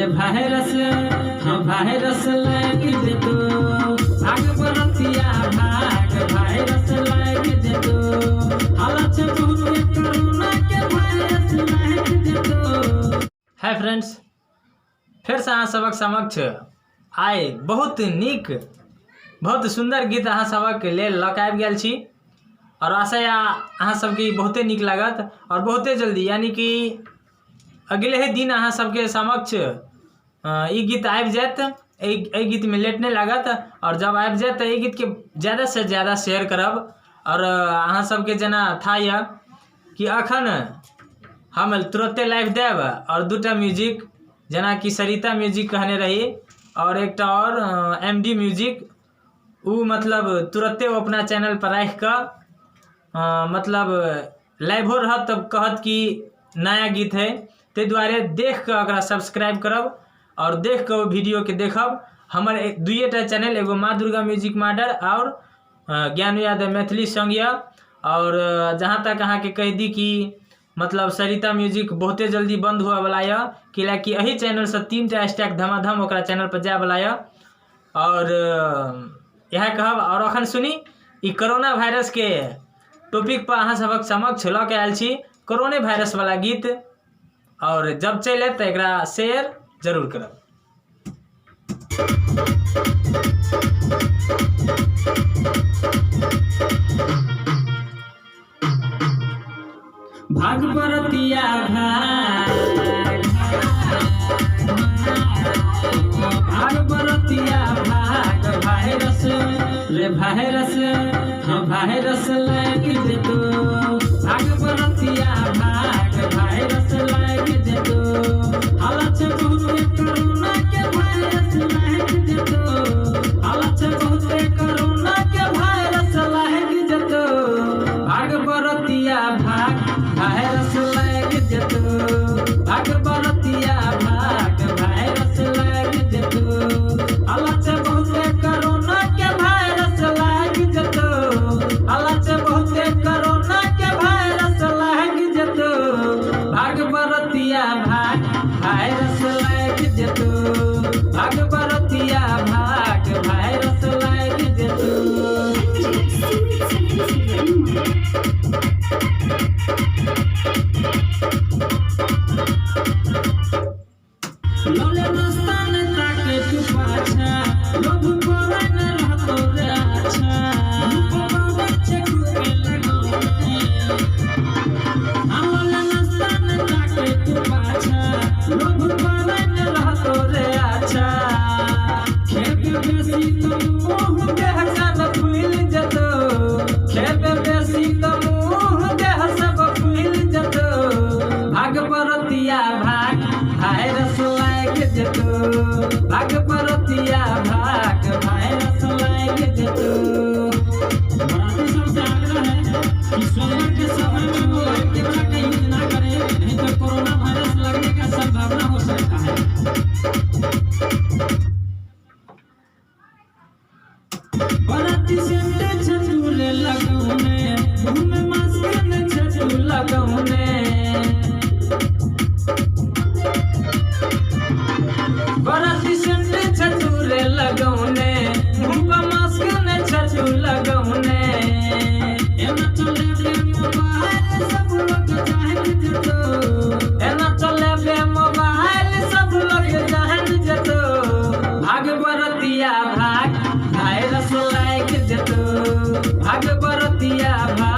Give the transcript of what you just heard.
रे वायरस, हाँ वायरस लागि जेतो। भाग बरतिया भाग, वायरस लागि जेतो। हालत छै बहुते कोरोना के वायरस लागि जेतो। हाय फ्रेंड्स, फेरसँ अहाँ सबक समक्ष आइ बहुत नीक बहुत सुन्दर गीत अहाँ सबक लेल लऽ कऽ आबि गेल छी आओर आशा यऽ अहाँ सबके ई बहुते नीक लागत आओर बहुते जल्दी यानि कि अगिले ही दिन अहाँ सबके समक्ष ई गीत आबि जायत। एहि एहि गीतमे लेट नहि लागत आओर जब आबि जायत तऽ एहि गीतके ज्यादासँ ज्यादा शेयर करब। आओर अहाँ सबके जेना था यऽ कि एखन हम तुरन्ते लाइव देब आओर दूटा म्यूजिक जेनाकि सरिता म्यूजिक कहने रही आओर एकटा आओर एम डी म्यूजिक, ओ मतलब तुरन्ते ओ अपना चैनलपर राखिकऽ मतलब लाइवो रहत तब कहत कि नया गीत है। ताहि दुआरे देखिकऽ ओकरा सब्सक्राइब करब आओर देखिकऽ ओ वीडियोके देखब। हमर दुइएटा चैनल, एगो माँ दुर्गा म्यूजिक माडर आओर ज्ञानू यादव मैथिली सॉन्ग यऽ। आओर जहाँ तक अहाँके कहि दी कि मतलब सरिता म्यूजिक बहुते जल्दी बन्द हुअवला यऽ, किएकि एहि चैनलसँ 3टा स्टैक धमाधम ओकरा चैनलपर जायवला यऽ। आओर इएह कहब। आओर एखन सुनी ई कोरोना वायरसके टॉपिकपर अहाँ सभक समक्ष लऽ कऽ आयल छी कोरोने वायरसवला गीत। आओर जब चलि आयत तऽ एकरा शेयर जरूर करब। भाग बरतिया भाग, भाग बरतिया भाग, वायरस रे वायरस, हाँ वायरस लागि जेतो। भाग बरतिया भाग, वायरस लागि जेतो। हालत छै बहुते कोरोना के वायरस लागि जेतो। हालत छै बहुते कोरोना के वायरस लागि जेतो। भाग बरतिया भाग, वायरस लागि जेतो। भाग बरतिया भाग, वायरस लागि जेतो। हालत छै बहुते कोरोना के वायरस लागि जेतो। हालत छै बहुते कोरोना के वायरस लागि जेतो। भाग बरतिया भाग, वायरस लागि जेतो। भाग बरतिया भाग, वायरस लागि जेतो। लोले नाश्ता ने ताके तू पाछा, लोभ करे न रहतो रे आछा। रूप पावे छे खूबे लगौने। हाँ, लोले नाश्ता ने ताके तू पाछा, लोभ करे न रहतो रे आछा। खेबे बेसी तो मुँह देह सब फूल जेतो। खेबे बेसी तो मुँह देह सब फूल जेतो। भाग बरतिया भाग, वायरस लागि जेतो। भाग बरतिया भाग, वायरस लागि जेतो। बराती सबसे आग्रह है कि सोमवार के समय में मोबाइल कैमरा का यूज ना करें, नहीं तो कोरोना वायरस लगने का संभावना हो सकता है। बराती सेंटे छतूरे लगौने, मुँह में मास्क न छतू लगौने। बराती सेंटे छतूरे लगौने, मुँह पर मास्क न छतू लगौने। एना चले बे मोबाइल सब लोग जान जेतो। एना चले बे मोबाइल सब लोग जान जेतो। भाग बरतिया भाग, वायरस लागि जेतो। भाग बरतिया भाग।